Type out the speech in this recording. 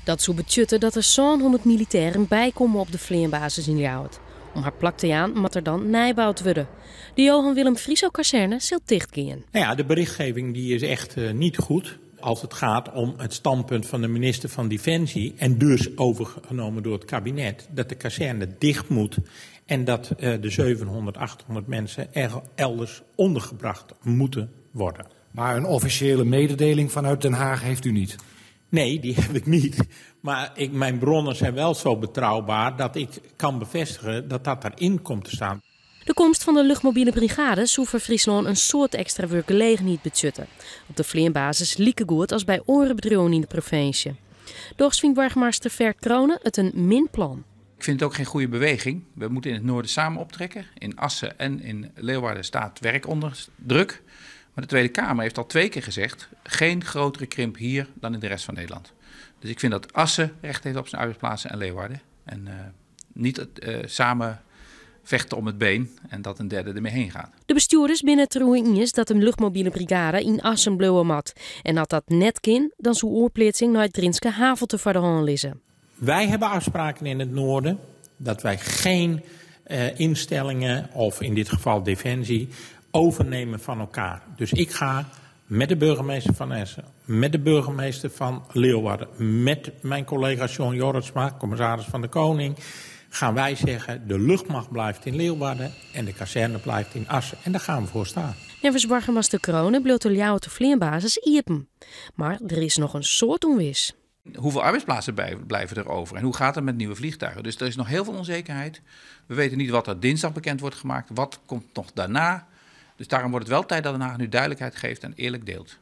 Dat soe betsjutte dat der 700 militêren bykomme op de fleanbasis yn Ljouwert. Om har plak te jaan moat der dan nijboud wurde. De Johan Willem Friso kazerne sil tichtgean. Nou ja, de berichtgeving die is echt niet goed als het gaat om het standpunt van de minister van Defensie en dus overgenomen door het kabinet, dat de kazerne dicht moet en dat de 700, 800 mensen er elders ondergebracht moeten worden. Maar een officiële mededeling vanuit Den Haag heeft u niet? Nee, die heb ik niet. Maar mijn bronnen zijn wel zo betrouwbaar dat ik kan bevestigen dat dat erin komt te staan. De komst fan de luchtmobiele brigade soe foar Fryslân in soad ekstra wurkgelegenheid betsjutte. Op de fleanbasis likegoed as by oare bedriuwen yn de provinsje. Dochs fynt boargemaster Ferd Crone it in min plan. Ik vind het ook geen goede beweging. We moeten in het noorden samen optrekken. In Assen en in Leeuwarden staat werk onder druk. Maar de Tweede Kamer heeft al 2 keer gezegd: geen grotere krimp hier dan in de rest van Nederland. Dus ik vind dat Assen recht heeft op zijn arbeidsplaatsen en Leeuwarden. En niet het samen vechten om het been en dat een derde ermee heen gaat. De bestjoerders binne it deroer iens dat de luchtmobiele brigade yn Assen bliuwe moat. En as dat net kin, dan soe oerpleatsing nei it Drintske Havelte foar de hân lizze. Wij hebben afspraken in het noorden dat wij geen instellingen, of in dit geval Defensie, overnemen van elkaar. Dus ik ga met de burgemeester van Assen, met de burgemeester van Leeuwarden, met mijn collega John Jorritsma, commissaris van de Koning, gaan wij zeggen, de luchtmacht blijft in Leeuwarden en de kazerne blijft in Assen. En daar gaan we voor staan. Neffens boargemaster Crone bliuwt de Ljouwerter fleanbasis iepen. Mar der is noch in soad ûnwis. Hoeveel arbeidsplaatsen blijven er over en hoe gaat het met nieuwe vliegtuigen? Dus er is nog heel veel onzekerheid. We weten niet wat er dinsdag bekend wordt gemaakt. Wat komt nog daarna? Dus daarom wordt het wel tijd dat Den Haag nu duidelijkheid geeft en eerlijk deelt.